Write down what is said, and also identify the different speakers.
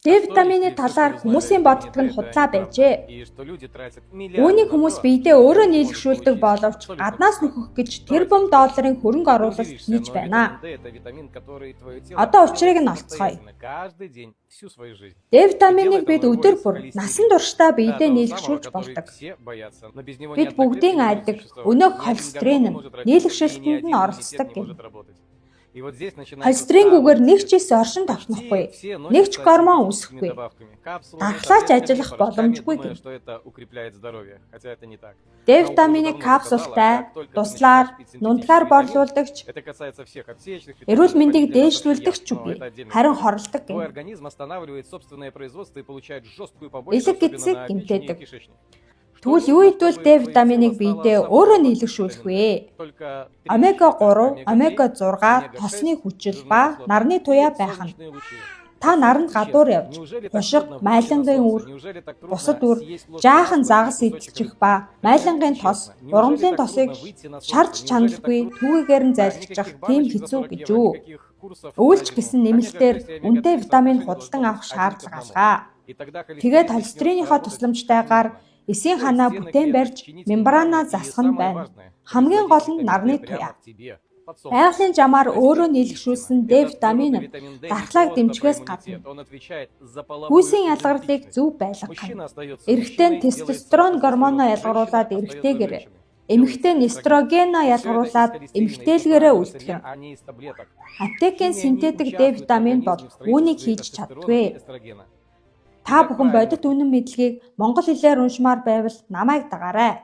Speaker 1: Д витамины талаар хүмүүсийн боддог нь худлаа байжээ. Үүнийг хүмүүс биедээ өөрөө нийлэгшүүлдэг боловч гаднаас нөхөх гэж тэрбум долларын хөрөнгө оруулалт хийж байна. Одоо учрыг нь олцгоё. Д витаминыг бид өдөр бүр насан туршдаа биедээ нийлэгшүүлж болдог. Бид бүгдийн айдаг өнөөх холестерин нь нийлэгшилтэнд нь оролцдог гэнэ. Холестерингүйгээр нэг ч эс оршин тогтнохгүй, нэг ч гормон үүсэхгүй. Дархлаа ч ажиллах боломжгүй гэнэ. Д витаминыг капсултай, дуслаар, нунтгаар борлуулдаг ч, эрүүл мэндийг дээшлүүлдэг ч үгүй, харин хоролдог гэнэ. Элэг гэдсийг гэмтээдэг. Тэгвэл юу идвэл Д витаминыг биедээ өөрөө нийлэгшүүлэх вэ? Омега 3, омега 6, тосны хүчил ба нарны туяа байх нь. Та наранд гадуур явж, хушиг, майлангийн үр, бусад үр, жаахан загас идчих ба майлангийн тос, ургамлын тосыг шарж чаналгүй түүгээр нь залгичих тийм хэцүү гэж үү? Өвөлж гэсэн нэмэлтээр үнэтэй витамин худалдан авах шаардлага алга. Тэгээд холестериныхоо тусламжтайгаар эсийн ханаа бүтээн барьж мембранаа засах нь байна. Хамгийн гол нь нарны туяа. Байгалийн жамаар өөрөө нийлэгшүүлсэн Д витамин нь дархлааг дэмжихээс гадна хүйсийн ялгарлыг зөв байлгах нь. Эрэгтэй нь тестостерон гормоноо ялгаруулаад эрэгтэйгээр, эмэгтэй нь эстрогеноо ялгаруулаад эмэгтэйлгээрээ үлдэх юм. Аптекийн синтетик Д витамин бол үүнийг хийж чаддаггүй. Та бүхэн бодит үнэн мэдлэгийг монгол хэлээр уншмаар байвал намайг дагаарай.